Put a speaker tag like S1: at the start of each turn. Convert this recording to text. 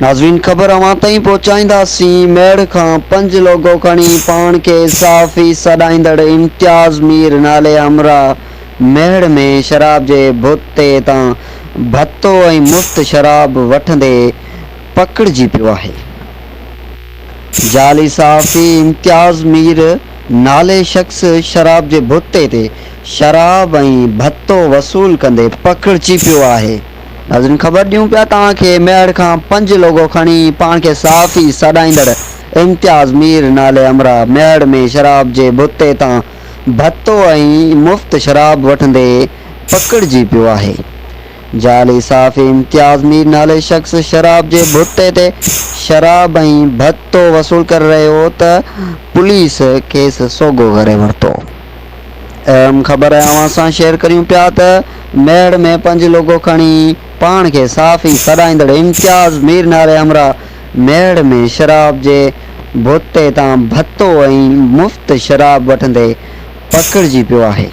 S1: ناظرين خبر اوهان تائين پهچائينداسين ميڙ کان پنج لوگو کڻي پاڻ کي صحافي سڏائيندڙ امتياز مير نالي همراهه ميهڙ ۾ شراب جي ڀتي تان ڀتو ۽ مفت شراب وٺندي پڪڙجي پيو آهي. جعلي صحافي امتياز مير نالي شخص شراب جي ڀتي تي شراب ۽ ڀتو وصول ڪندي پڪڙجي پيو آهي. ناظرين خبر ڏيون پيا توهان کي ميهڙ کان پنج لوگو کڻي پاڻ کي صحافي سڏائيندڙ امتياز مير نالي همراهه ميهڙ ۾ شراب جي ڀتي تان ڀتو ۽ مفت شراب وٺندي پڪڙجي پيو آهي. جعلي صحافي امتياز مير نالي شخص شراب جي ڀتي تي شراب ۽ ڀتو وصول ڪري رهيو هو ته پوليس کيس سوگهو ڪري ورتو. اهم خبر اوهان سان شيئر ڪريون پيا ته ميهڙ ۾ پنج لوگو کڻي پاڻ کي صحافي سڏائيندڙ امتياز مير نالي همراهه ميهڙ ۾ شراب جي ڀتي تان ڀتو ۽ مفت شراب وٺندي پڪڙجي پيو آهي.